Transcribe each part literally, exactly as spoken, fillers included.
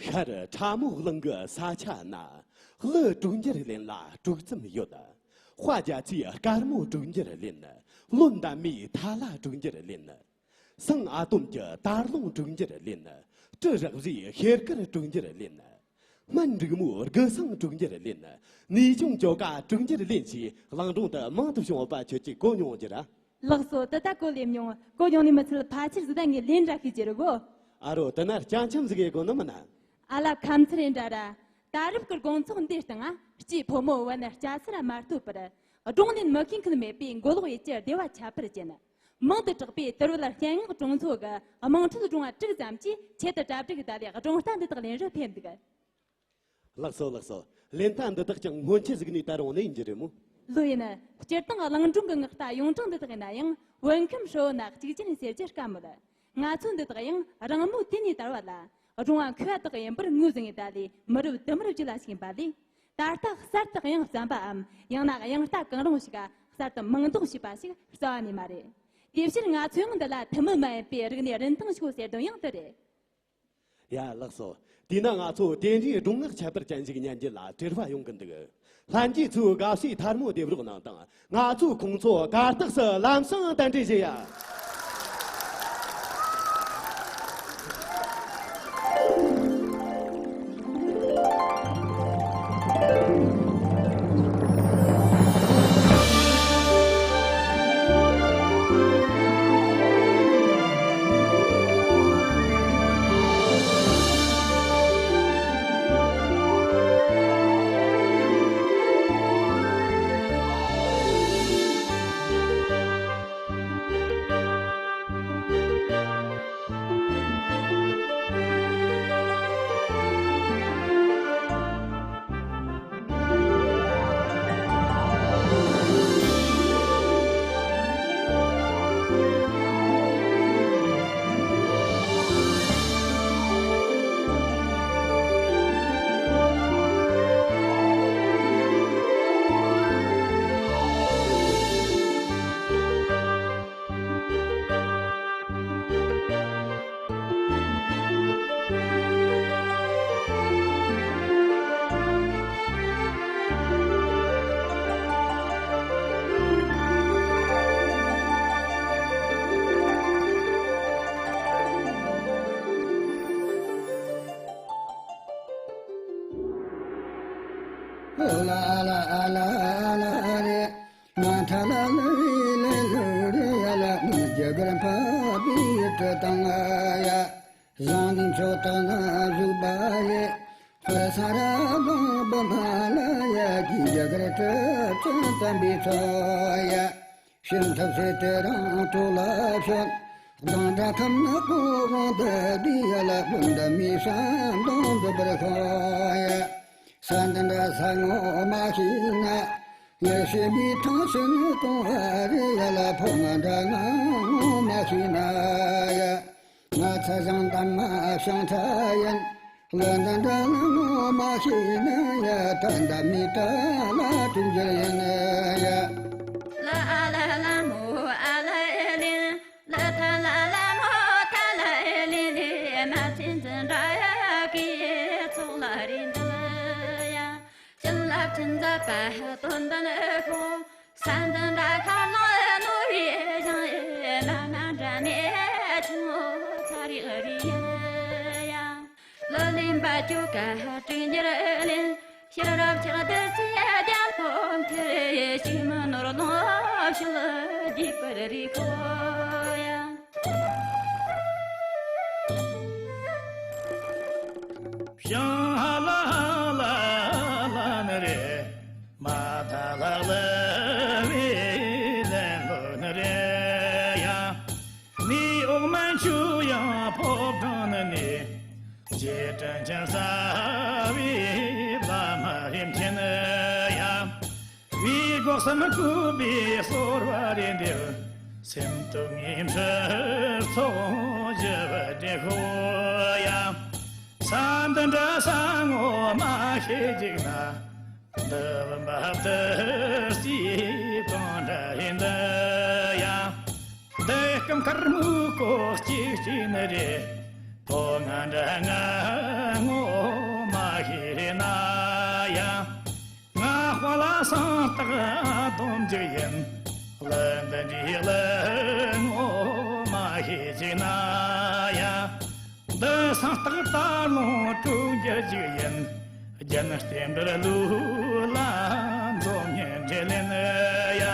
ཤར་ཁྲ་མོ་གླིང་གི་ས་ཆ་ན། ཀླུ་དྲུག་འགྱུར་ལེན་ལ་དྲུག་ཙམ་ཡོད། དཔའ་རྒྱ་ཚོས་དཀར་མོ་དྲུག་འགྱུར་ལེན། བློན་འདབ་མས་ཐ་ལ་དྲུག་འགྱུར་ལེན། སེང་ཨ་དོམ་གྱིས་དར་ལུང་དྲུག་འགྱུར་ལེན། སྤྲུལ་རག་བཞིས་ཤེལ་དཀར་དྲུག་འགྱུར་ལེན། སྨན་འབྲུག་མོས་དགུ་སང་དྲུག་འགྱུར་ལེན། ནུས་ཆུང་ཅོ་ཀ་དྲུག་འགྱུར་ལེན་ཞེས་གླིང་སྒྲུང་དུ་མང་དུ་བྱུང་བ་ཁྱོད་ཀྱིས་གོ་མྱོང་རྒྱུ་ར། ལགས་སོ། དེ་ད་གོ་ལེམ་མྱོང་། གོ་མྱོང་ནི་མི་ཚད་ཕལ་ཆེར་ཟིག་ད་ངས་ལེན་ར་ཤེས་ཀྱི་རེད་གོ། ཨ་རོ། དེ་ན་སྐྱ་འཆམ་ཟིག་གི་གོ་ནི་མིན་ན། ཨ་ལ་ཁམས་ཚུར་ཡིན་འདྲ་ར། ད་རབས་ཀྱི་དགོང་ཚོགས་འདིའི་སྟེང་ང་སྐྱེས་ཕོ་མོ་བུ་ནི་སྐྱ་སེར་མ་གཏོགས་པར། སྒྲུང་ལེན་མི་ཤེས་མཁན་མེད་པས་མགོ་ལོག་ཡིད་ཀྱི་བདེ་བ་ཁྱད་པར་ཅན། མང་དུ་གྲགས་པའི་དུར་བུ་སྤྱན་སྔོག་གྲོང་ཚོ་གི་དམངས་ཁྲོད་སྒྲུང་བ་དྲུག་ཙམ་གྱིས་ཆེད་དུ་གྲ་སྒྲིག་གདའ་ལས་སྒྲུང་རྟ་འདི་དག་ལེན་རུ་ཕེབས་འདུག། ལགས་སོ། ལགས་སོ། ལེན་རྟ་འདི་དག་ཀྱང་སྔོན་ཆད་ཟིག་ནས་ད་རུང་གནས་ཡིན་གྱི་རེད་མོ། ལོས་ཡིན། སྤྱིར་བཏང་གླིང་སྒྲུང་གི་ངག་རྟ་ཡོངས་གྲགས་འདི་དག་ཡིན་ན་ཡང་བོད་ཁམས་ཧྲིལ་བོ་ན་གཅིག་ཅན་ཟེར་རྒྱུ་དཀའ་མོད། ང་ཚོ་འདི་དག་ཡང་རང་མོས་དུས་ནས་དར་བ་ལ། སྒྲུང་བ་མཁས་པ་དག་ཡིན་པར་ངོས་བཟུང་ངེས་ད་ལས་མི་རབས་དུ་མར་བརྒྱུད་ལ་ཞུགས་ཡིན་པ་ལས། ད་ལྟ་གསར་དུ་དབྱངས་བརྩམས་པའམ་ཡང་ན་དབྱངས་རྟ་གང་རུང་ཞིག་གསར་དུ་མིང་འདོགས་བྱས་པ་ཞིག་རྩ་བ་ནས་མ་རེད། དེ་ཕྱིར་ང་ཚོ་ཡང་འདི་ལ་ཐུན་མོང་མ་ཡིན་པའི་རིག་གནས་རིན་ཐང་ཞིག་ཟེར་དོན་ཡང་དེ་རེད། ཡ། ལགས་སོ། དེས་ན་ང་ཚོ་དེ་འདྲའི་སྒྲུང་ངག་ཁྱད་པར་ཅན་ཞིག་ཉན་རྒྱུ་ལ་བྲེལ་བ་ཡོང་གི་འདུག། ལྷན་རྒྱས་ཚོས་དགའ་བསུའི་ཐལ་མོ་རྡེབ་རོགས་གནང་དང་། ང་ཚོས་ཁོང་ཚོ་གར་སྟེགས་སུ་ལམ་སང་གདན་འདྲེན་བྱེད་ཡ། ལ་ལ་ལ་ལ་རེ། མ་ཐ་ལ་ལ་རེ་ལེ་ལེ་རེ་ཡ་ལ་ནི་རྒྱ་གར་འཕགས་པའི་གྲི་དང་ཡ། བཟང་ལྡན་མཆོག་དང་ན་བཞུགས་པ་ཡི། ཧོ་ས་ར་གང་བུ་མ་ལ་ཡ་གི་རྒྱ་གར་གྲི་ཅན་དམ་པའི་ཚོགས་ཡ། ཤིན་ཐབས་སེ་དེ་རང་གྲོགས་ལ་ཤོད། གདོང་འདྲ་ཁམས་ན་ཀོ་རོང་དུ་བསྡུས་ཡ་ལ་ཀུན་ད་མི་སང་གདོང་འདུ་བར་ཤོག་ཡ། ས་འདི་འདྲ་ས་ངོ་མ་ཤེས་ན། ཡ་ཤེས་མི་ཐང་ཤེས་ནི་གོང་ཨ་རི་ཡ་ལ་ཕོ་ང་འདྲ་ང་ངོ་མ་ཤེས་ན་ཡ། ང་ཚ་ཞང་དམ་མ་ཤང་ཚ་ཡིན། ལ་འདི་འདྲ་ང་ངོ་མ་ཤེས་ན་ཡ། ད་འདམ་མི་ད་ལ་དྲུང་འཇལ་ཡིན་ཡ། ལ་ཨ་ལ་ལ་མོ་ཨ་ལ་ཨེ་ལིན། ལ་ཐ་ལ་ལ་མོ་ཐ་ལ་ཨེ་ལི་ལི། མ་ཚན་ཚན་འདྲ་ཡ་གི་ཚོགས་ལ་རིན་འདུལ་ཡ། བྱིན་རླབས་ཆེན་མཛད་པ་དོན་ལྡན་ཁོ། ས་འཛིན་འདྲ་ཁ་ནོ་ནོ་ཡེ་ཞང་ཡེ། མ་མ་འདྲ་མེ་ཆུང་ཚ་རི་རི་ཡ། ལོ་ལིན་པ་ཅོ་ཀ་དྲིན་འགྱུར་ལེན། ཤེས་རབ་ཆགས་དེ་ཚེ་རྒྱ་མཐོ་མཐེ། ཤིང་མོ་ནོར་ནོ་ཤུལ་རྒྱས་པར་རིག་གོ་ཡ། ཞང་ཧ་ལ་ཧ་ལ་ལ་ནི་རེ། མ་ཐ་ལ་ལ་བི་ལེན་ལོ་ནི་རེ་ཡ། ནི་འོག་མན་ཆུ་ཡང་ཕོབ་གང་ནི་ནི། རྗེ་དྲིན་ཅན་ས་བི་བླ་མ་རིམ་ཆེན་ཡ། བི་སྒོ་སམ་ཀུ་བི་གསོར་བ་རེ་འདེབས། སེམས་སྟོང་ངེས་འཕྲལ་ཚོགས་བཞི་བ་འདྲེ་ཤོ་ཡ། ས་འདི་འདྲ་ས་ངོ་མ་ཤེས་ཅིག་ན། འདི་བུམ་པ་བདུད་རྩིའི་གང་འདྲ་ཡིན་འདི་ཡ། འདི་སྐམ་དཀར་མོའི་གོ་གཅིག་གཅིག་ནི་རེད། ཕོ་ང་འདྲ་ང་ངོ་ རྟགས་སྡོམ་རྒྱུ་ཡིན། གླུ་འདི་འདྲའི་གླུ་ངོ་མ་ཤེས་ཅིག་ན་ཡ། འདི་སང་རྟགས་ད་ལོང་དྲུག་འགྱུར་རྒྱུ་ཡིན། རྒྱན་རྟེན་འབྲེལ་ལུགས་ལ་འཛོམས་ཉིན་འབྲེལ་ལེན་ཡ། ཡ་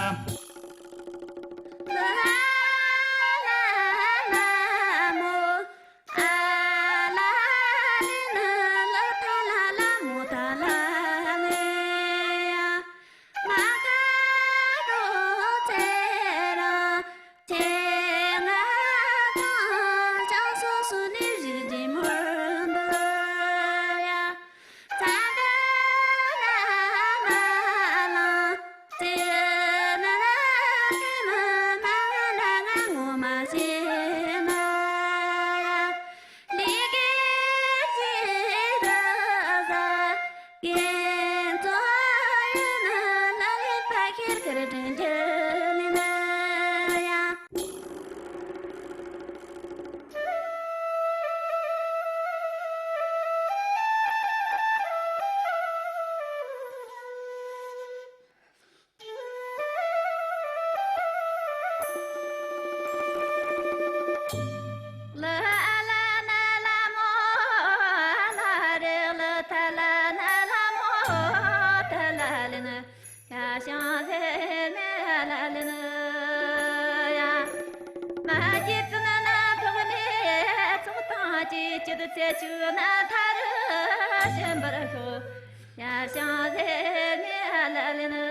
ཞང་ལེ་ནི་ཨ་ལ་ལེ་ནི་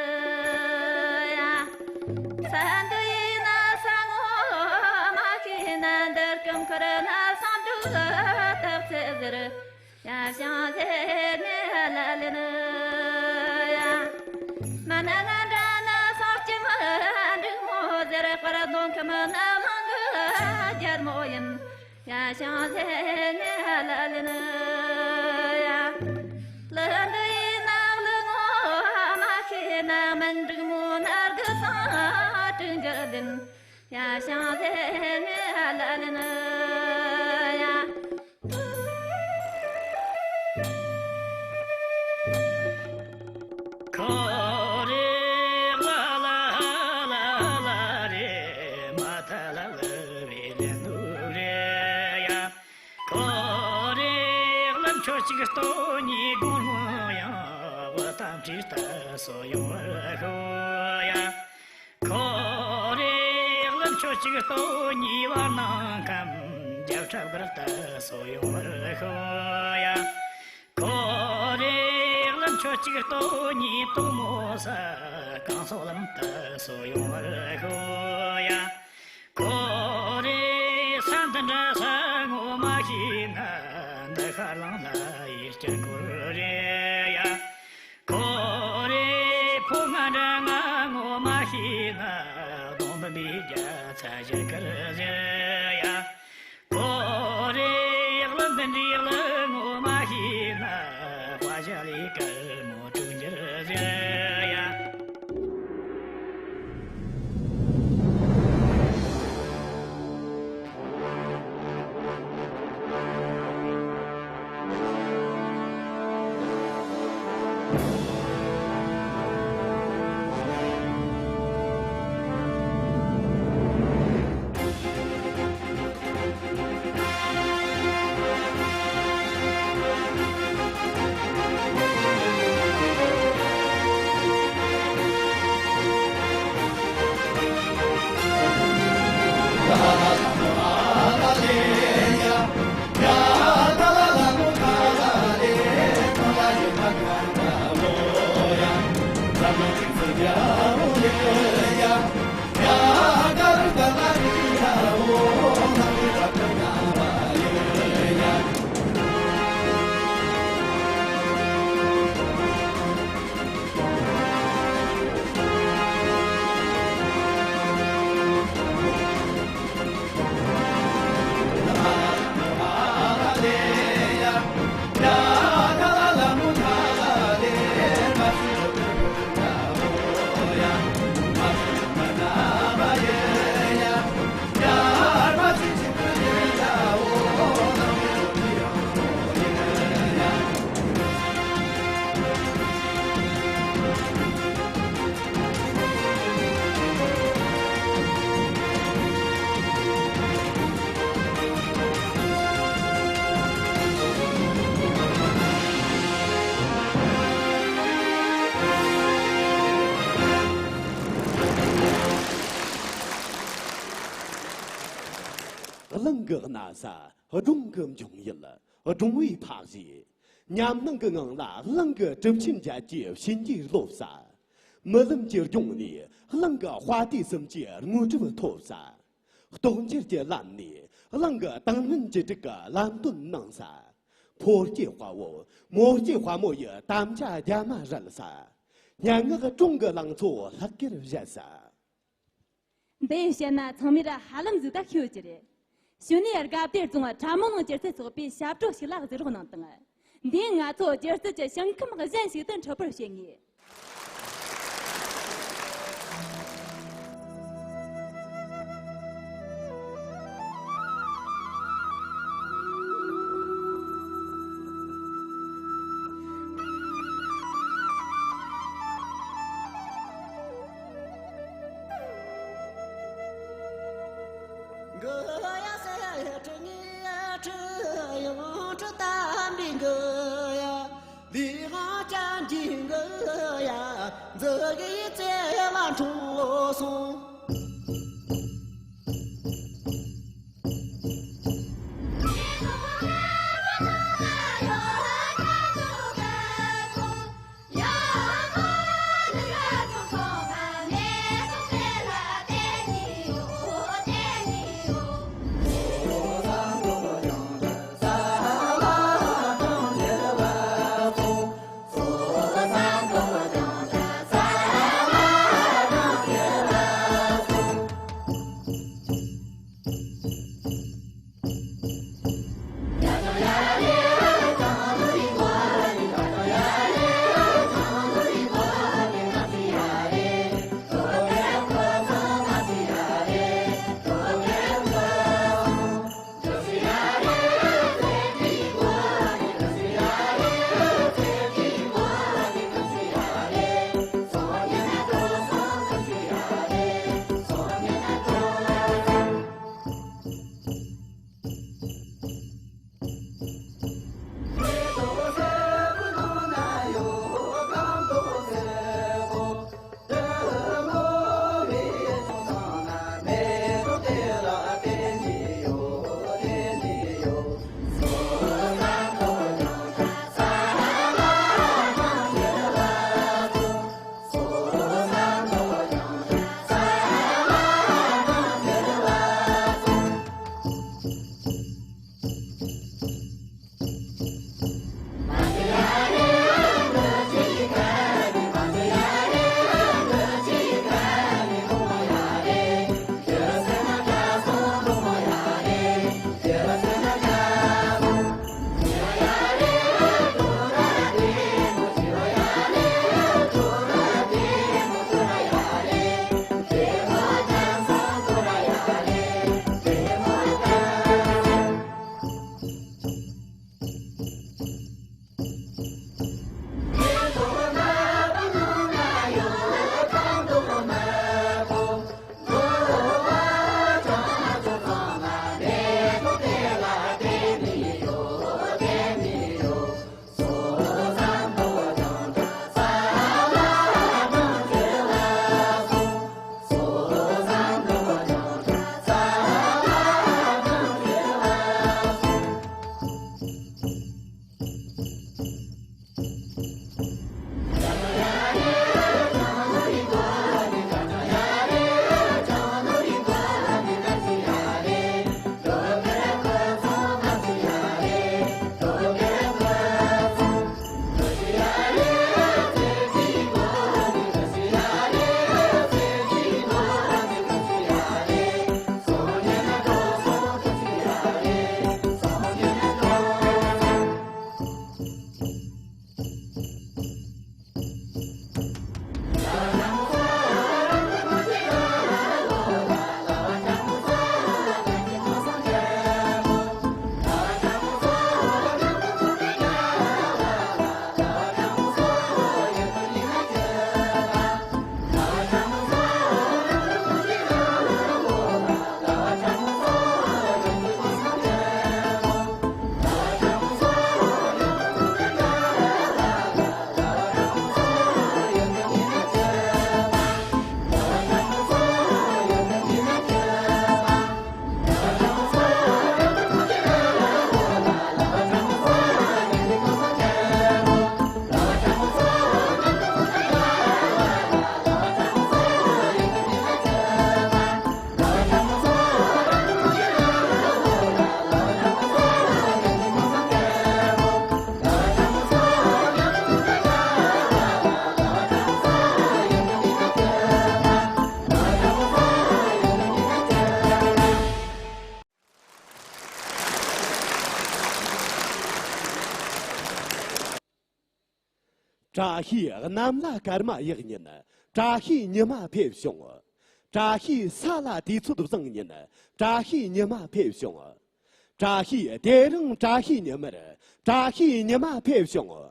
ཡ། ས་འདི་ཡི་ན་ས་ངོ་མ་ཤེས་ན་འདིར་ཀུན་ཁར་ན་སང་འདུག་ཐབས་ཚེ་ཟེར། ཡ་ཞང་ལེ་ནི་ཨ་ལ་ལེ་ནི་ཡ། མ་ན་ང་འདྲ་ན་སང་སྐྱིད་མ་འགྲིག་མོ་ཟེར། དཔལ་གདོང་ཁམས་ན་ལང་གི་རྒྱལ་མོ་ཡིན། ཡ་ཞང་ལེ་ནི་ཨ་ལ་ལེ་ནི་ཡ། གླུ་འདི་ཡི་ནང་གླུ་ངོ་མ་ཤེས་ན་མི་འགྲིག་མོ་ནར་གི་སང་དྲིན་གི་ལྡན། ཡ་ཞང་ལེ་ནི་ཨ་ལ་ལེ་ནི་ཡ། ཁོ་རེ་ལ་ལ་ལ་ལ་རེ་མ་ཐ་ལ་ལ་རེ་ལེ་འདུག་རེ་ཡ། ཁོ་རེ་གླུ་མཆོད་ཅིག་སྟོད་ཉིད་དགུང་སྔོན་ཡང་བུ་དམ་བྲིས་ལྟ་སོ་ཡོང་བར་ཤོག་ཡ། ཁོ་རེ་གླུ་མཆོད་ཅིག་སྟོད་ཉིད་བར་སྣང་ཁམས་རྒྱབ་ཁྲབ་གར་ལྟ་སོ་ཡོང་བར་ཤོག་ཡ། ཁོ་རེ་གླུ་མཆོད་ཅིག་སྟོད་ཉིད་དོག་མོ་ས་གང་སོགས་ལམ་ལྟ་སོ་ཡོང་བར་ཤོག་ཡ། ཁོ་རེ་ས་འདི་འདྲ་ས་ངོ་མ་ཤེས་ན་འདི་ཤར་ལང་ལ་ཡི་སྐྱ་འཁོར་རེ་ཡ། ཁོ་རེ་ཕོ་ང་འདྲ་ང་ངོ་མ་ཤེས་ན་གདོང་འབུམ་པའི་རྒྱ་ཚ་ཞལ་དཀར་ཟེར་ཡ། ཁོ་རེ་གླུ་འདི་འདྲའི་གླུ་ངོ་མ་ཤེས་ན་དཔའ་ཞལ་ལས་དཀར་མོ་དྲུག་འགྱུར་ཟེར་ཡ། གི་གནའ་ས་སྒྲུང་གི་འབྱུང་ཡུལ། སྒྲུང་བའི་འཕགས་བཞེས། ཉམས་སྣང་གི་ངང་ལ་གླིང་གི་གྲུབ་ཆེན་བརྒྱད་ཀྱི་བྱིན་གྱིས་རློབས་ས། རྨི་ལམ་གྱི་ལྗོངས་ནས་གླིང་གི་དཔའ་སྡེ་གསུམ་གྱི་དངོས་གྲུབ་ཐོབ་ས། རྟོགས་འཆར་གྱི་ལམ་ནས་གླིང་གི་ཏིང་ངེ་འཛིན་གྱི་དྲུག་གི་ལམ་སྟོན་གནང་ས། ཕོ་སྐྱེས་དཔའ་བོ་མོ་སྐྱེས་དཔའ་མོ་ཡི་དམ་བཅའ་རྒྱ་མ་རལ་ས། སྙན་ངག་སྒྲུང་གི་ལང་ཚོ་ལྷག་གེར་བཞད་ས། འདི་ཡི་བཤད་ན་ཚང་མས་ར་ཧ་ལམ་ཟིག་ད་ཤེས་ཀྱི་རེད། གཞུག་ནས་དགའ་བདེ་རྫོང་ཁྲ་མོ་ལུང་སྒྱུ་རྩལ་ཚོགས་པས་ཞབས་བྲོ་ཞིག་ལ་གཟིགས་རོགས་གནང་དང་། འདིས་ང་ཚོ་སྒྱུ་རྩལ་གྱི་ཞིང་ཁམས་གཞན་ཞིག་ཏུ་འཁྲིད་པར་བྱེད་ངེས། བཀྲ་ཤིས་གནམ་ལ་སྐར་མ་ཡག་ཉིན། བཀྲ་ཤིས་ཉི་མ་ཕེབས་བྱུང་། བཀྲ་ཤིས་ས་ལ་དུས་ཚོད་བཟང་ཉིན། བཀྲ་ཤིས་ཉི་མ་ཕེབས་བྱུང་། བཀྲ་ཤིས་དེ་རིང་བཀྲ་ཤིས་ཉི་མར། བཀྲ་ཤིས་ཉི་མ་ཕེབས་བྱུང་།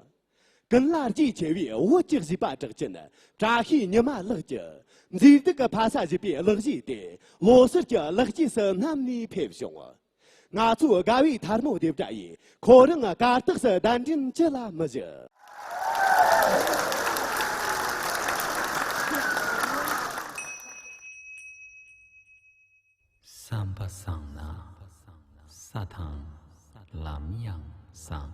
ཀུན་ལ་རྒྱུས་ཆེ་བའི་བོད་ཀྱི་བཞིས་པ་གྲགས་ཅན། བཀྲ་ཤིས་ཉི་མ་ལགས་ཀྱིས། མཛེས་སྡུག་གི་ཕ་ས་བཞིས་པའི་ལག་གཞས་དེ། ལོ་གསར་གྱི་ལག་གཅིས་སུ་བསྣམས་ནས་ཕེབས་བྱུང་། ང་ཚོའི་དགའ་བའི་ཐལ་མོ་སྡེབ་སྒྲ་ཡིས། ཁོ་རང་གར་སྟེགས་སུ་གདན་འདྲེན་ཅི་ལ་མི་བྱེད། བསམ་པ་བཟང་ན་ས་དང་ལམ་ཡང་བཟང་།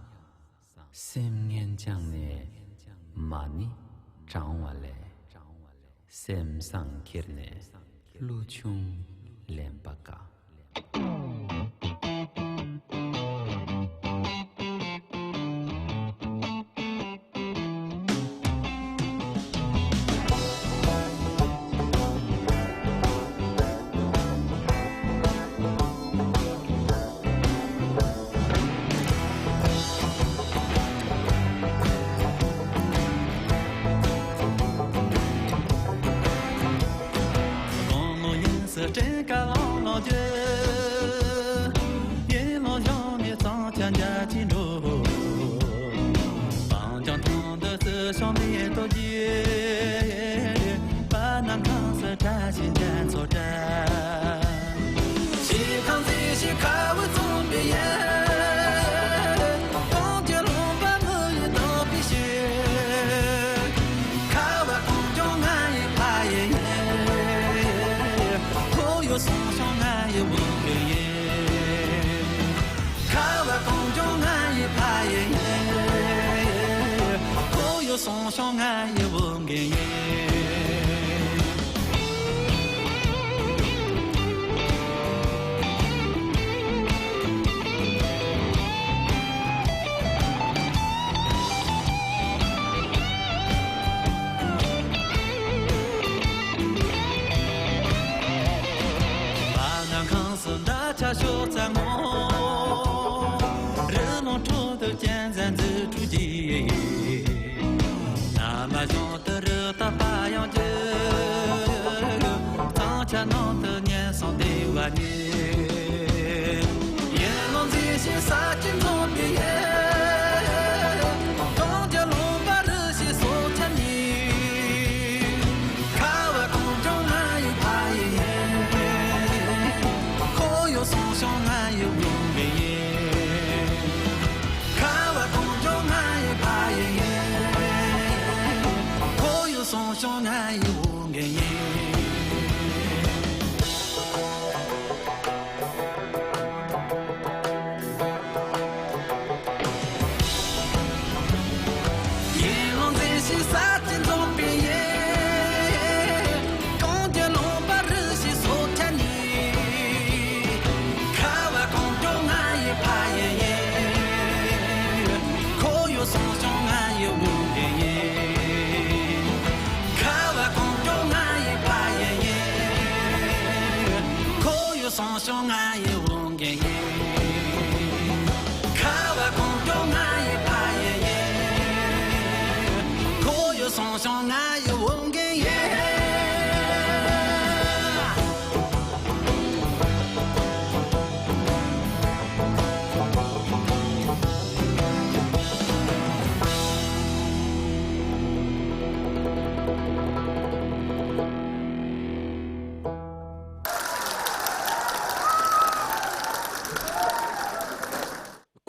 སེམས་ངན་བཅངས་ནས་མ་ཎི་བགྲང་བ་ལས། སེམས་བཟང་ཁྱེར་ནས་ཀླུ་ཆུང་ལེན་པ་དཀའ། དགོང་མོ་ཡིན་ཟེར་སྤྲིན་དཀར་ལྷང་ལྷང་རྒྱུ། ཡིད་ལ་ཡོང་ནས་གཙང་ཆབ་འཇའ་ཆི་འགྲོ། སྤང་ལྗོངས་ཐང་དུ་རྩི་ཤིང་མེ་ཏོག་རྒྱས། བར་སྣང་ཁམས་སུ་བཀྲ་ཤིས་རྒྱ་མཚོ་བཀྲ། ཞིང་ཁམས་མཛེས་ཤིང་ཁ་བའི་རྩོམ་པའི་ཡུལ། གངས་ཅན་ལུང་པ་མི་ཡི་དག་པའི་ཤུལ། ཁ་བ་གངས་ལྗོངས་ང་ཡི་ཕ་ཡུལ་ཡིན། ཁོར་ཡུག་སྲུང་སྐྱོང་ང་ཡི་འོས་འགན་ཡིན། ཁ་བ་གངས་ལྗོངས་ང་ཡི་ཕ་ཡུལ་ཡིན། ཁོར་ཡུག་སྲུང་སྐྱོང་ང་ཡི་འོས་འགན་ཡིན། བར་སྣང་ཁམས་སུ་འདབ་ཆགས་ཤོར་ཙམ་མོ། རི་ལུང་དྲུང་དུ་གཅན་གཟན་རྫི་ཕྲུག་རྒྱས། ན་མ་གཞུང་དུ་རི་དྭགས་པ་ཡང་རྒྱུ། གཙང་ཆབ་ནང་དུ་ཉེན་སྲུང་སྡེ་བ་ཉིད། ཡིད་ལ་མཛེས་ཤིང་ས་སྐྱིད་འཛོམས་པའི་ཡུལ། གངས་ཅན་ལུང་པ་རི་བྱིའི་སྲོག་ཆགས་ཉིད། ཁ་བ་གངས་ལྗོངས་ང་ཡི་ཕ་ཡུལ་ཡིན། ཁོར་ཡུག་སྲུང་སྐྱོང་ང་ཡི་འོས་འགན་ཡིན། ཁ་བ་གངས་ལྗོངས་ང་ཡི་ཕ་ཡུལ་ཡིན། ཁོར་ཡུག་སྲུང་སྐྱོང་ང་ཡི་འོས་འགན་ཡིན། ཡིད་ལ་མཛེས་ཤིང་ས་སྐྱིད་འཛོམས་པའི་ཡུལ། གངས་ཅན་ལུང་པ་རི་བྱིའི་སྲོག་ཆགས་ཉིད། ཁ་བ་གངས་ལྗོངས་ང་ཡི་ཕ་ཡུལ་ཡིན། ཁོར་ཡུག་སྲུང་སྐྱོང་ང་ཡི་འོས་འགན་ཡིན། ཁ་བ་གངས་ལྗོངས་ང་ཡི་ཕ་ཡུལ་ཡིན། ཁོར་ཡུག་སྲུང་སྐྱོང་ང་ཡི་འོས་འགན་ཡིན། ཁ་བ་གངས་ལྗོངས་ང་ཡི་ཕ་ཡུལ་ཡིན། ཁོར་ཡུག་སྲུང་སྐྱོང་ང་ཡི་འོས་འགན་ཡིན།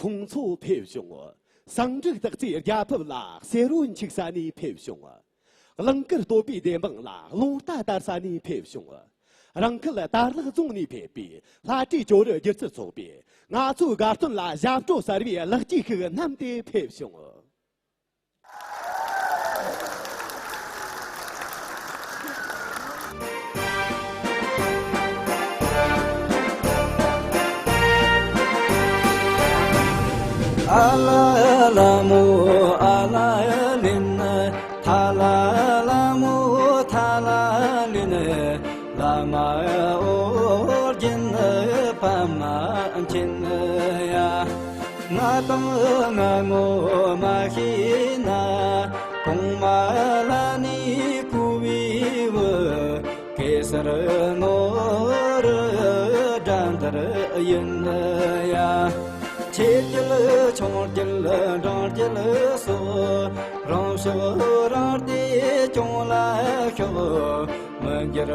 ཁོང་ཚོ་ཕེབས་བྱུང་། ཟངས་དྲུག་སྟག་རྩེའི་རྒྱལ་ཕབ་ལ་གསེར་བུ་འཁྱུག་ས་ནས་ཕེབས་བྱུང་། གླིང་དཀར་སྟོད་པའི་བདེན་དཔང་ལ་རླུང་རྟ་དར་ས་ནས་ཕེབས་བྱུང་། རང་ཁུལ་དར་ལག་རྫོང་ནས་ཕེབས་པའི་ལྷ་བྲིས་ཇོ་རུ་སྒྱུ་རྩལ་ཚོགས་པས་ང་ཚོའི་དགའ་སྟོན་ལ་ཞབས་བྲོ་གསར་བའི་ལེགས་སྐྱེས་ཤིག་བསྣམས་ཏེ་ཕེབས་བྱུང་། ཨ་ལ་ལ་མོ་ཨ་ལ་ལིན། ཐ་ལ་ལ་མོ་ཐ་ལ་ལིན། བླ་མ་ཨོ་རྒྱན་ཕ་མ་མཁྱེན་ཡ། ང་དང་ང་ངོ་མ་ཤེས་ན། གོང་མ་ལ་ནི་གུས་པའི་བུ། གེ་སར་ནོར་བུ་དགྲ་འདུལ་ཡིན་ཡ། ཆེ་རྒྱུད་ཆུང་རྒྱུད་འབྲིང་རྒྱུད་སོགས། རང་ཕྱོགས་རང་བདེ་སྐྱོང་ལ་ཤོག། མི་འགྱུར་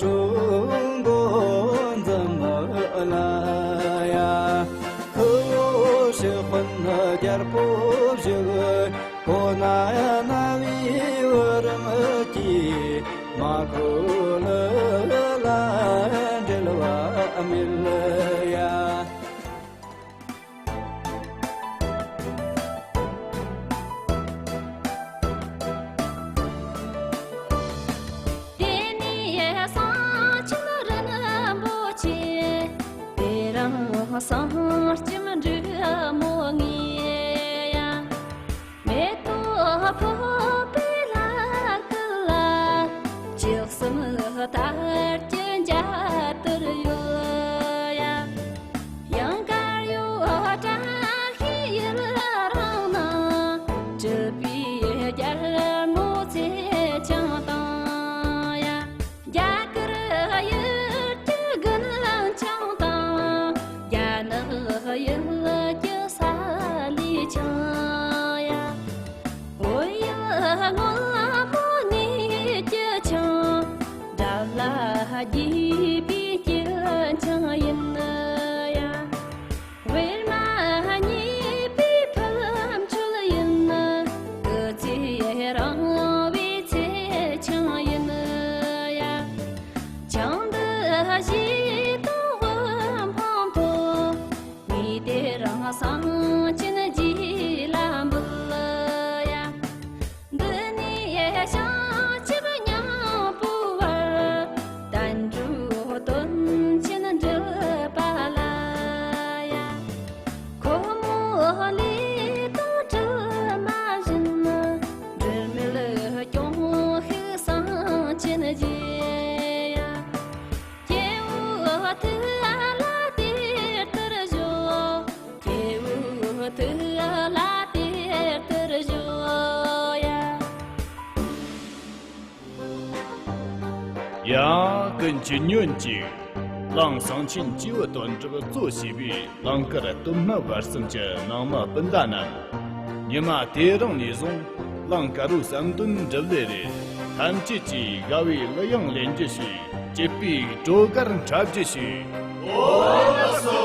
གྲོགས་མགོན་འཛིན་མི་ལ་ཡ། ཁུ་བོ་ཕྱུག་དཔོན་རྒྱལ་པོ་བཞུགས། གོ་ན་རྣ་བའི་བུ་རམ་གྱིས། མ་གོ་ལུ་ལ་འབྲེལ་བ་མེད་ཡ། དེ་ནས་གསང་ཆེན་རིན་པོ་ཆེ། དེ་རིང་གསང་སྐྱེམས་འབྲི་མོ་ངེས་ཡ། མེ་ཏོག་ཕོར་པའི་ལྷ་སྐུ་ལ། ལྕགས་ཟམ་དར་གྱི་འཇའ་ཏིར་གཡོ་ཡ། ཡང་དཀར་ཡོལ་བཀྲ་ཤིས་ཡུལ་རང་ན། སྤྲུལ་པའི་རྒྱལ་མོ་ཚེ་ཆང་དང་ཡ། རྒྱ་གར་ཡུལ་གྱི་དགུན་ཆང་དང་། རྒྱ་ནག་ཡུལ་གྱི་ས་ལི་ཆང་ཡ། བོད་ཡུལ་སྔོན་མོ་ངེད་ཀྱི་ཆང་། དགྲ་ལྷ་རྒྱས་པའི་སྐྱིད་ཆང་ཡིན་ཡ། བེར་མ་རྙེད་པའི་ཕུལ་མཆོད་ཡིན། སྐུ་ཚེ་རིང་བའི་ཚེ་ཆང་ཡིན་ཡ། ཆང་འདི་བཞེས་དང་དབུ་འཕང་མཐོ། ངས་དེ་རིང་གསང་ཆེན་རྗེ་ལ་འབུལ་ཡ། འདི་ནས་བྱང་ཆུབ་སྙིང་པོའི་བར། བསྟན་འགྲོའི་དོན་ཆེན་འགྲུབ་པ་ལ་ཡ། ཁོ་མོ་ལས་དང་གྲིབ་མ་བཞིན། འབྲལ་མེད་སྐྱོང་ཤིག་གསང་ཆེན་རྗེ་ཡ། སྐྱེ་བོའི་ཐུགས་ལ་དེ་ལྟར་ཞོག། སྐྱེ་བོའི་ཐུགས་ལ་དེ་ལྟར་ཞོག་ཡ། ཡ། ཀུན་གྱིས་ཉོན་ཅིག། གླིང་གསང་ཆེན་སྐྱེས་བུ་དོན་གྲུབ་གཙོ་བྱས་པའི་གླིང་དཀར་སྟོད་སྨད་བར་གསུམ་གྱི་ནང་མི་སྤུན་ཟླ་རྣམས། ཉི་མ་དེ་རིང་ནས་བཟུང་། གླིང་དཀར་བོའི་བསམ་དོན་འགྲུབ་ལེ་རེད། ཐམས་ཅད་ཀྱིས་དགའ་བའི་གླུ་དབྱངས་ལེན་རྒྱུ་བྱོས། སྐྱིད་པའི་བྲོ་གར་འཁྲབ་རྒྱུ་བྱོས། འོ་ལགས་སོ།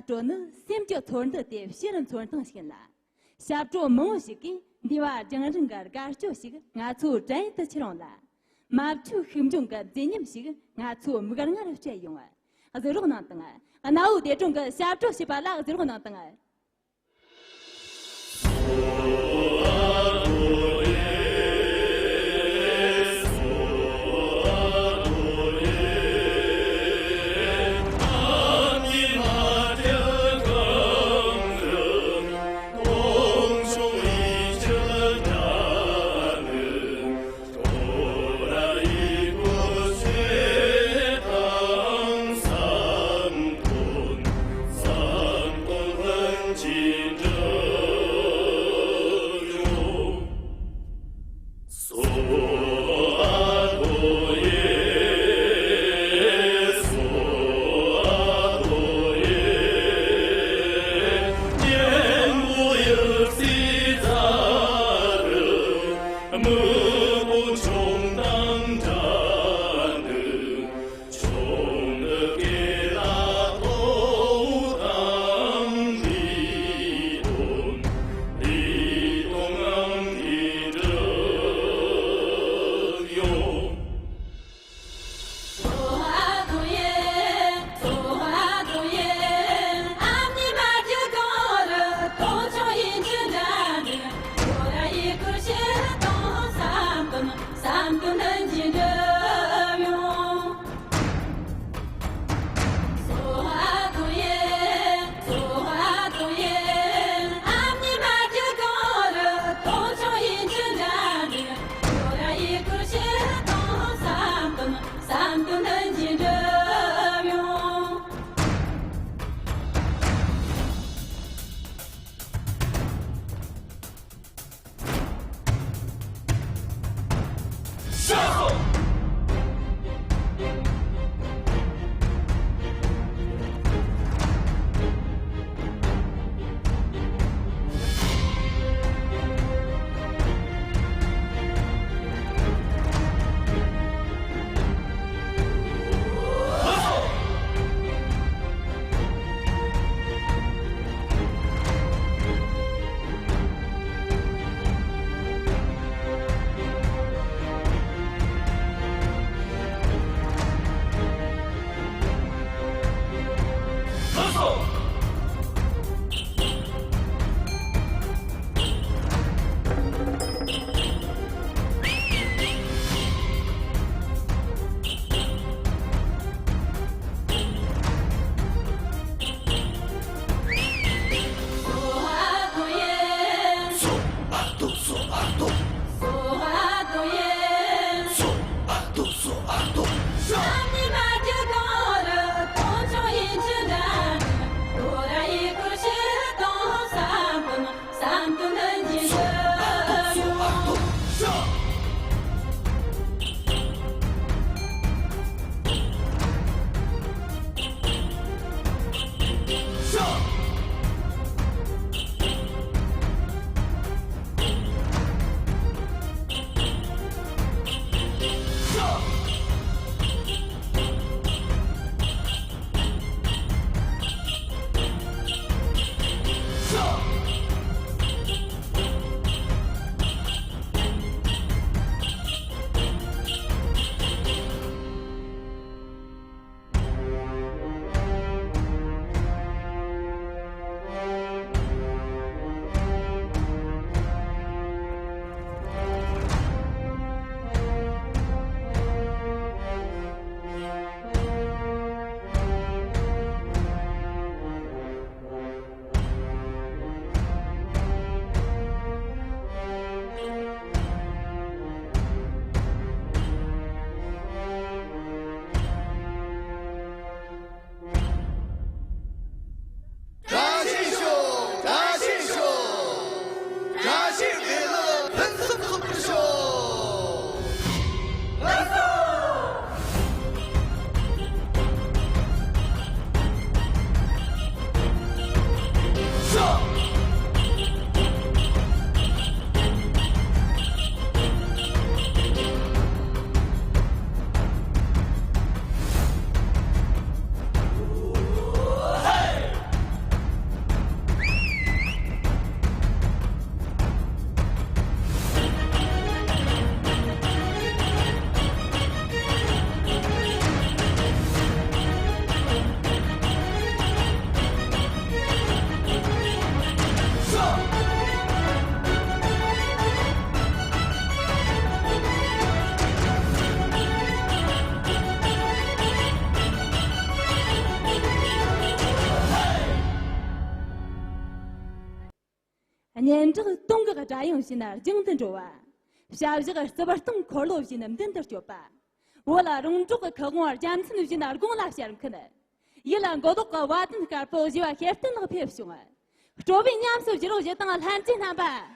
བྲོ་ནི་སེམས་ཀྱི་ཚོར་འདུ་དེ་ཕྱིར་མཚོན་སྟངས་ཤིག་ཡིན་ལ། ཞབས་བྲོ་མང་བོ་ཞིག་གིས་འདས་པ་རྒྱང་རིང་གི་དགའ་སྐྱོ་ཞིག་ང་ཚོའི་དྲན་ཡུལ་དུ་ཁྱེར་འོང་ལ། མ་བཅོས་ཤུགས་འབྱུང་གི་མཛེས་ཉམས་ཤིག་ང་ཚོའི་མིག་སྔར་སྤྲད་ཡོང་། གཟིགས་རོགས་གནང་དང་། གནའ་བོའི་སྡེ་སྲིད་གི་ཞབས་བྲོ་ཞེས་པ་ལ་གཟིགས་རོགས་གནང་དང་། སྙན་གྲགས་དུང་གི་སྒྲ་དབྱངས་བཞིན་ལྗང་དུ་འགྲོ་བ། བྱ་བཞག་རྩིབ་སྟོང་འཁོར་ལོ་བཞིན་མདུན་དུ་སྐྱོད་པ། བོད་ལ་རོང་འབྲོག་གི་ཁུ་དབང་རྒྱལ་མཚན་བཞིན་དགུང་ལ་ཞལ་འཁོན། ཡིད་ལ་མགོ་ལོག་གི་བ་དན་དཀར་པོ་བཞི་བ་ཤེར་ཕྲེང་ལག་ཕེབས་བྱུང་། སྤྲོ་བའི་ཉམས་སུ་བཞེས་རོགས་ཞུ་དང་ལྷན་རྒྱས་རྣམ་པ།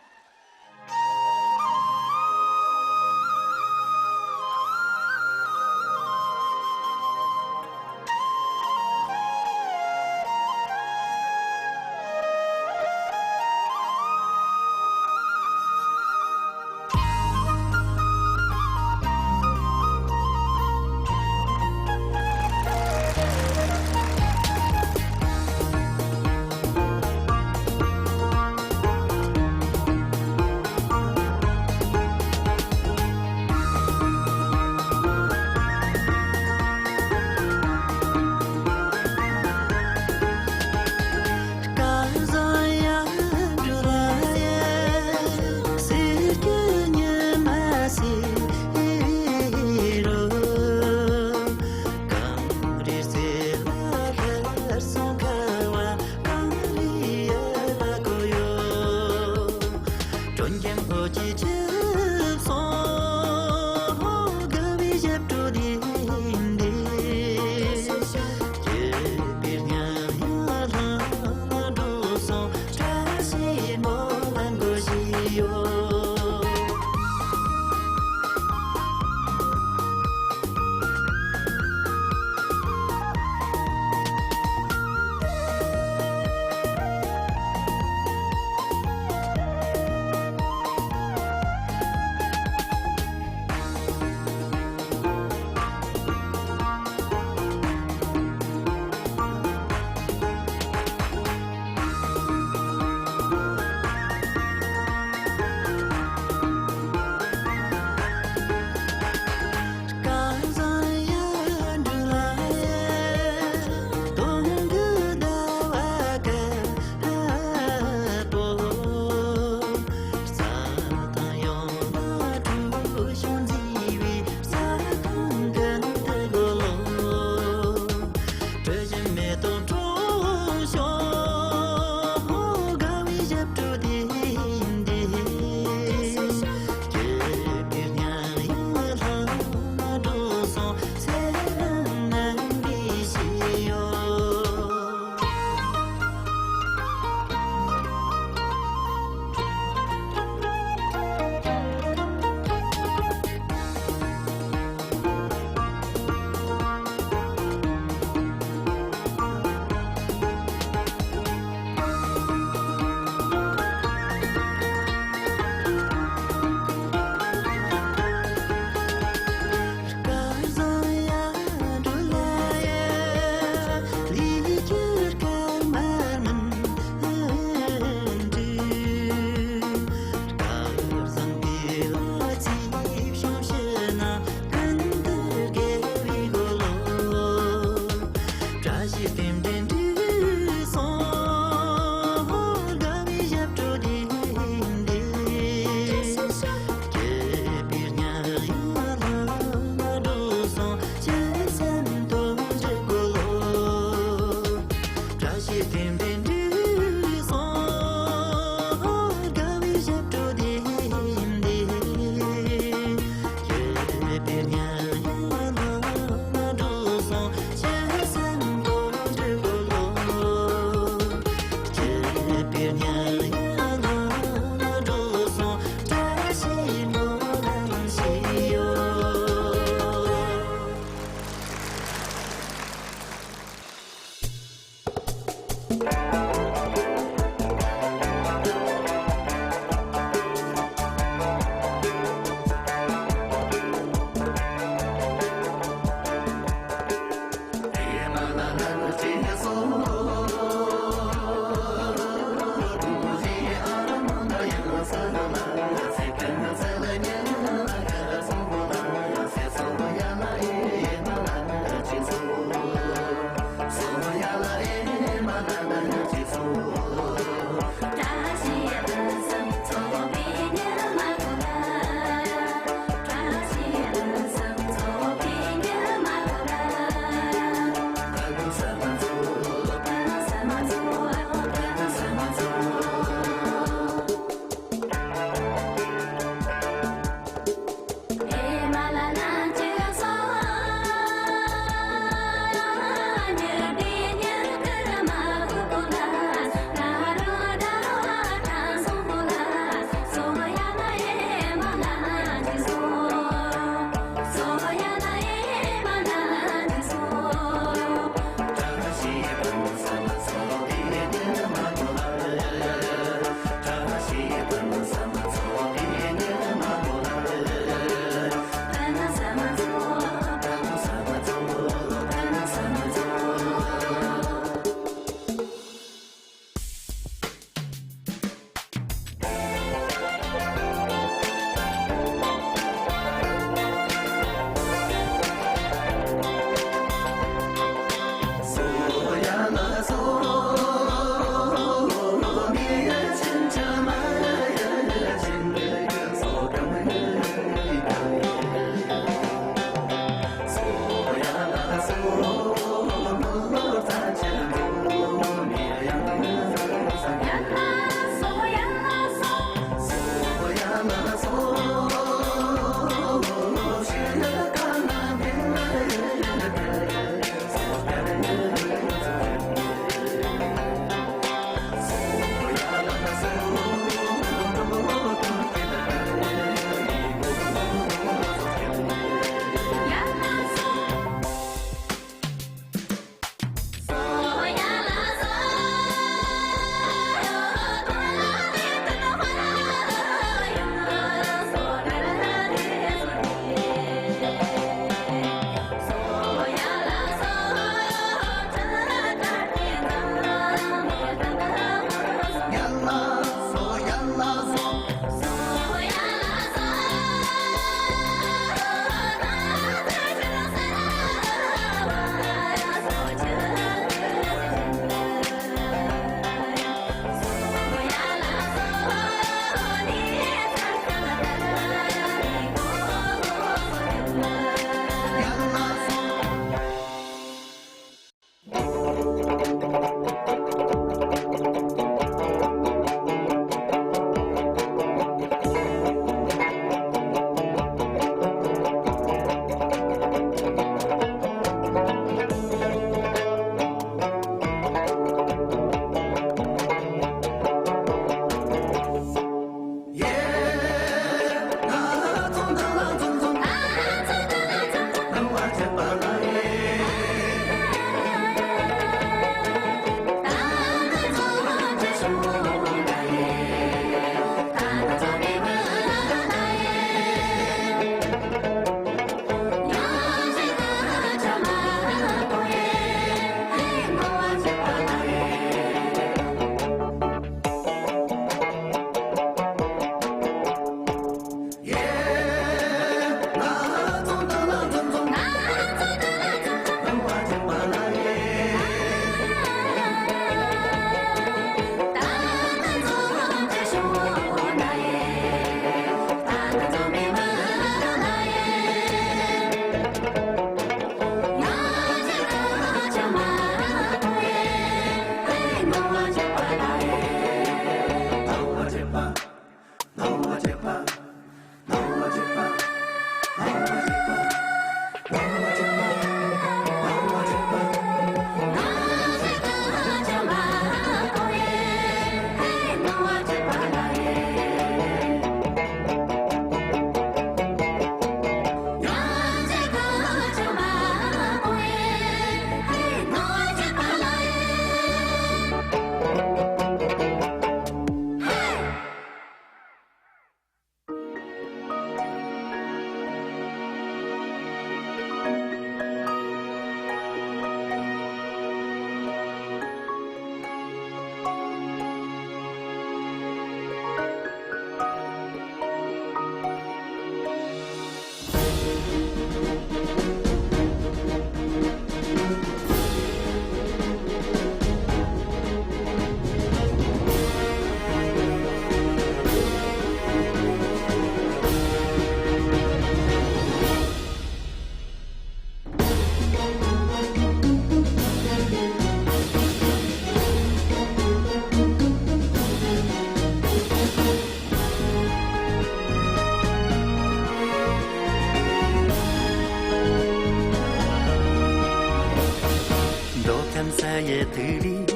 ཐུགས་རིག་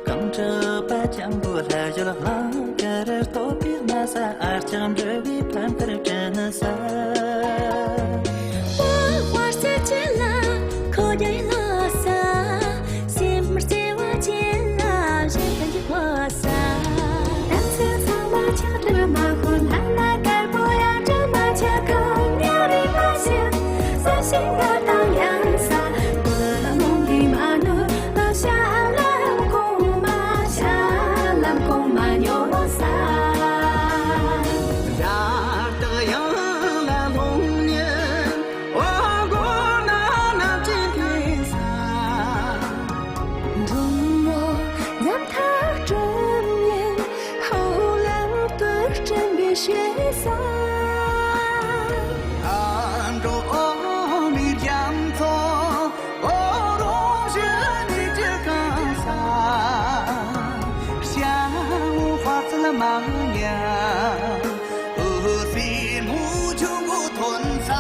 གང་གྲུབ་པ་སྤྱང་པོ་ལྷ་ཡུལ་གླིང་དཀར་རྟོགས་པའི་མནའ་ས། ཨ་ལྕགས་འབྲུ་བའི་ཕ་མཐར་བྲིན་ས། དཔལ་བར་ཆད་ཅན་ལ་ཁོ་རྒྱལ་ལ་ས། སེམས་བརྩེ་བ་ཅན་ལ་གཞན་དུ་འཇུག་པ་ས། དམ་ཚིག་ཚང་མ་ཆགས་སྡང་མ་ཤོར། ལྷ་ན་དཀར་པོ་ཡང་དྲི་མ་ཆགས་གང་ཉག་རིག་མ་ཞིག་ས་ཞིང་ག་དང་ཡང་ས། བུ་ལ་ལོང་གི་མ་ནུ་ལ་ཤ་ལམ་གོང་མ་ཤ་ལམ་གོང་མ་ཉོ་ས། ཡར་དག་ཡང་ལ་ལོང་ཉིན། འོ་མགོ་ན་ན་ཅི་ཕི་ས། འབྲུག་མོ་ཉམ་ཐག་སྒྲོན་ཉིན། ཧོ་ལམ་དུ་སྤྲིན་པའི་ཞེ་ས། ཨ་འགྲོ་འོ་མི་རྒྱ་མཚོ། འོ་རོ་ཞི་ནི་ཅི་གང་ས། ཤ་འོ་ཧ་ཙི་ལ་མ་ཉ། འོ་སི་མུ་ཆུང་ངུ་ཐོན་ས།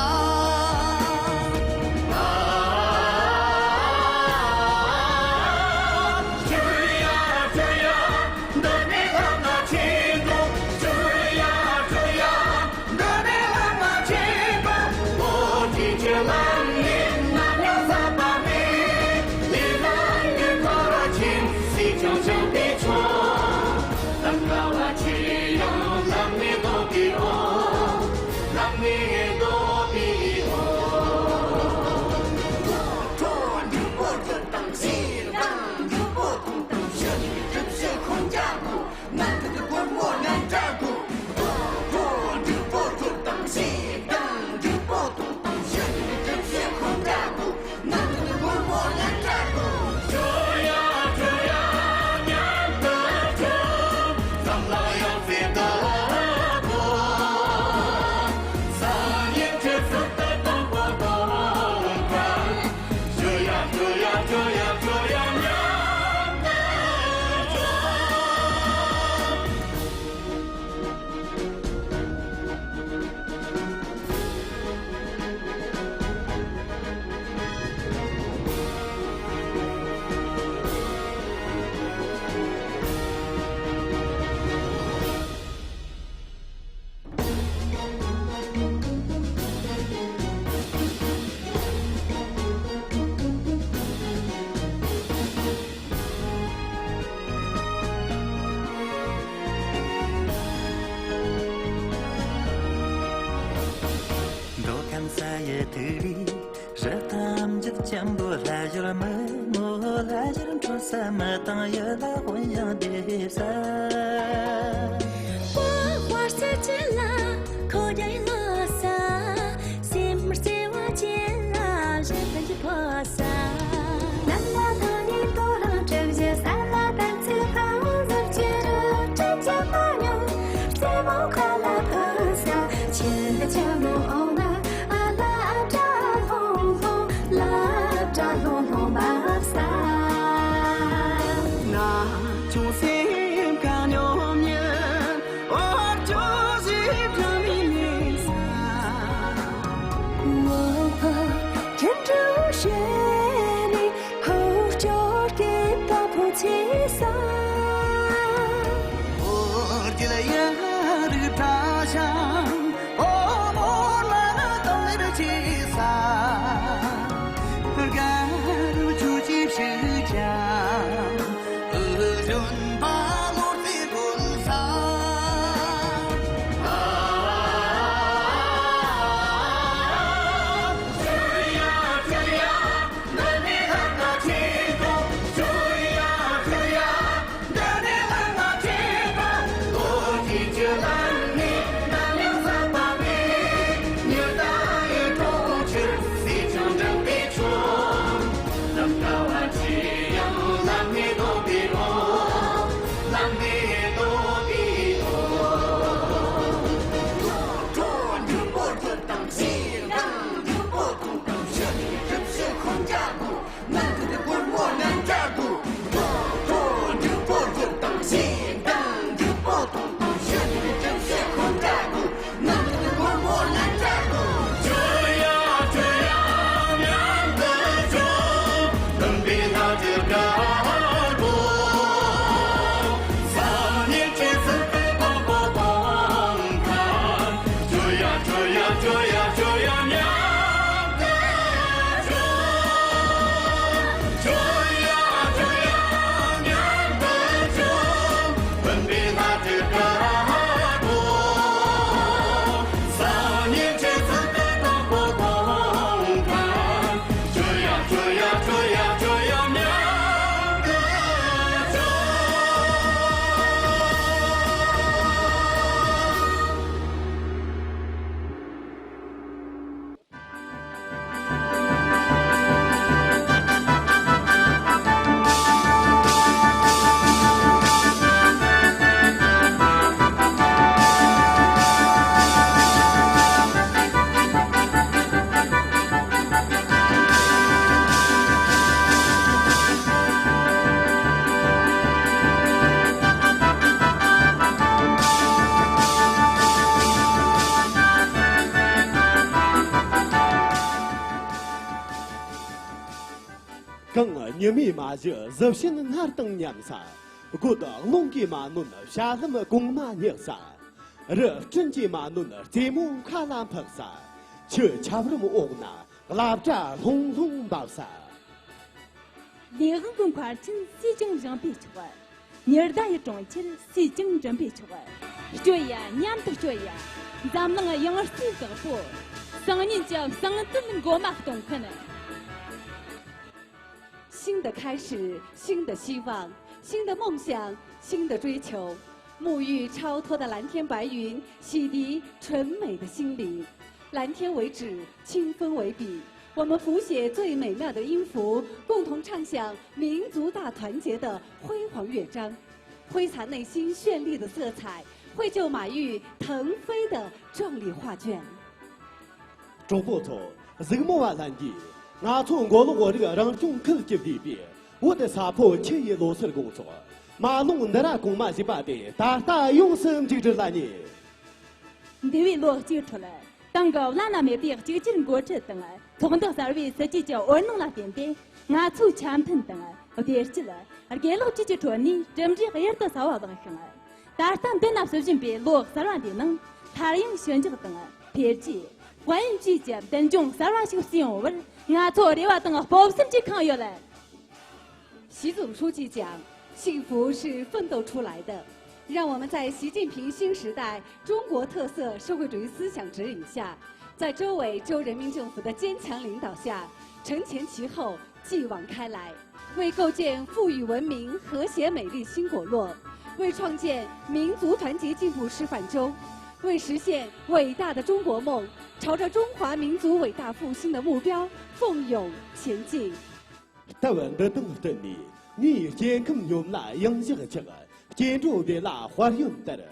མདོ་ཁམས་ས་ཡི་ཐུགས་རིག་རི་ཐམས་ཅད་འཇམ་པོ་ལྷ་ཡུལ་མི་མོ་ལྷ་ཡུལ་འཕྲོ་ས་མི་དང་ཡུལ་ལ་དབོན་ཡང་བདེ་ས། དཔལ་བར་ཆད་ཅན་ལ་ཁོ་རྒྱལ་ལ་ས། སེམས་བརྩེ་བ་ཅན་ལ་གཞན་དུ་འཇུག་པ་ས། ནམ་ལ་ཐང་ཡིན་ཏོ་རང་གྲུབ་བཞི་ས་ལ་དམ་ཚིག་ཕ་བོང་ཟུར་གྱི་རུ་གྲུབ་ཀྱི་མ་མྱོང་རྩེ་མོ་ཁ་ལ་ཕུ་ས། ཆུ་ཆུ་མོ་འོང་ན་ཨ་ལ་ཨ་བྲ་ལྷོང་ལྷོང་ལ་བྲ་ལྷོང་ལྷོང་བབ་ས། ན་ཆུང་སེམས་གང་ཉོ། གངས་ཉི་མའི་མ་གཞི་གཟི་བྱིན་སྔར་དང་མཉམ་ས། རྒོད་རླུང་གིས་མ་ནོན་བྱ་ལམ་གོང་མ་སྙེག་ས། རི་སྤྲིན་གྱིས་མ་ནོན་རྩེ་མོ་མཁའ་ལ་འཕགས་ས། ཆུ་ཆབ་རོམ་འོག་ན་རླབས་སྒྲ་ལྷུང་ལྷུང་འབབ་ས། ལས་དབང་གི་མཁར་ཆེན་སུས་ཀྱང་བཞེངས་པས་ཆོག། ཉི་ཟླ་ཡི་གྲོང་ཁྱེར་སུས་ཀྱང་འགྲིམ་པས་ཆོག། སྐྱོད་ཡ། མཉམ་དུ་སྐྱོད་ཡ། འཛམ་གླིང་ཡང་རྩིའི་བདག་པོ། སང་ཉིན་གྱི་གསང་འདུས་མགོ་མ་གཏོང་མཁན། 新的开始，新的希望，新的梦想，新的追求。沐浴超脱的蓝天白云，洗涤纯美的心灵。蓝天为纸，清风为笔，我们谱写最美妙的音符，共同唱响民族大团结的辉煌乐章，挥洒内心绚丽的色彩，绘就马玉腾飞的壮丽画卷。 གྲོགས་པོ་ཚོ། གཟིགས་མོ་བ་ལྷན་རྒྱས། ང་ཚོ་མགོ་ལོག་བོད་རིགས་རང་སྐྱོང་ཁུལ་གྱི་ལུས་པའི་བོད་ས་ཕོ་ཁྱི་ཡི་ལོ་སར་དགོང་ཚོགས། མ་ལུང་འདི་ར་གོང་མ་བཞི་པ་དེ་ད་ལྟ་ཡོངས་སུ་མཇུག་སྒྲིལ་ལ་ཉེ། འདས་པའི་ལོ་གཅིག་ཁྲོད། ཏང་གི་བླ་ན་མེད་པའི་གཅིག་གྱུར་འགོ་ཁྲིད་དང་ཚོགས་འདུ་གསར་བའི་སྲིད་ཇུས་ཀྱི་འོད་སྣང་ལ་བརྟེན་ཏེ་ང་ཚོའི་འཆམ་མཐུན་དང་བདེ་སྐྱིད། དགེ་ལེགས་བཅས་ཀྱི་ཁྲོད་ནས་གྲུབ་འབྲས་གཡུར་དུ་ཟ་བ་བླངས་ཤིང་། ད་ལྟ་འདི་ན་ཟིན་བཞིན་པའི་ལོ་གསར་བ་འདིའི་ནང་སླར་ཡང་ཞི་འཇགས་དང་འཕེལ་རྒྱས། དཔལ་ཡོན་བཅས་ཀྱི་མདུན་ལྗོངས་གསར་བ་ཞིག་བསུ་ཡོང་བར་ང་ཚོ་རེ་བ་དང་སྤོབས་སེམས་ཀྱིས་ཁེངས་ཡོད། 习总书记讲，幸福是奋斗出来的。让我们在习近平新时代中国特色社会主义思想指引下，在周伟州人民政府的坚强领导下，承前启后，继往开来，为构建富裕文明、和谐美丽新果洛，为创建民族团结进步示范钟，为实现伟大的中国梦，朝着中华民族伟大复兴的目标奋勇前进。 ལྟ་བ་འདི་དང་བསྟུན་ནས། ངའི་སྐྱེ་ཁམས་སྙོམས་ལ་ཡང་ཞག་ཆགས། སྐྱེ་འགྲོ་བདེ་ལ་དཔལ་ཡོན་དར།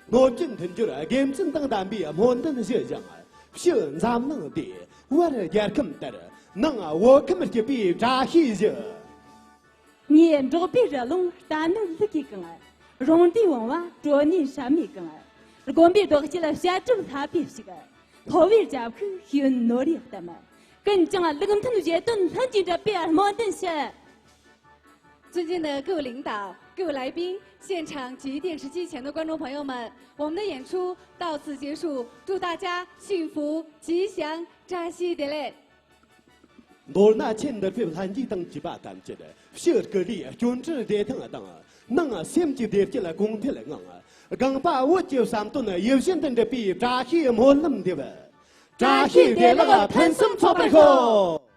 སྣོད་བཅུད་མཐུན་སྦྱོར་དགེ་མཚན་དང་ལྡན་པའི་སྨོན་འདུན་ཞུ་ཞིང་། ཕྱི་འཛམ་གླིང་བདེ། བར་རྒྱལ་ཁམས་དར། ནང་བོད་ཁམས་སྐྱིད་པའི་བཀྲ་ཤིས་ཞུ། ངའི་འབྲོག་པའི་རི་ལུང་རྟ་ནོར་ལུག་གིས་གང་། རོང་འདིའི་བུང་བ་གྲོ་ནས་སྲན་མས་གང་། དགོན་པའི་རྡོ་སྐྱིལ་བཤད་སྒྲུབ་ལྷ་པས་ཕྱུག། ལྷོ་བའི་རྒྱབ་ཤུགས་ཤེས་ཡོན་ནོར་རིའི་གཏམ། ཀུན་ཀྱང་ལུགས་མཐུན་བཞེད་དོན་ལྷུན་གྱིས་འགྲུབ་པའི་སྨོན་འདུན་ཞུ། 尊敬的各位领导、各位来宾，现场及电视机前的观众朋友们，我们的演出到此结束，祝大家幸福、吉祥、扎西德勒。 མདོར་ན་ཆེས་འདིར་ཕེབས་ལྷན་རྒྱས་དང་བཅས་པ་ཐམས་ཅད་ཕྱི་སྐུ་ལུས་སྐྱོན་བྲལ་བདེ་ཐང་དང་། ནང་སེམས་ཀྱི་བདེ་སྐྱིད་གོང་འཕེལ་ངང་། སྒང་པ་བོད་ཀྱི་བསམ་དོན་ཡིད་བཞིན་དུ་འགྲུབ་པའི་བཀྲ་ཤིས་སྨོན་ལམ་འདེབས། བཀྲ་ཤིས་བདེ་ལེགས་ཕུན་སུམ་ཚོགས་པར་ཤོག།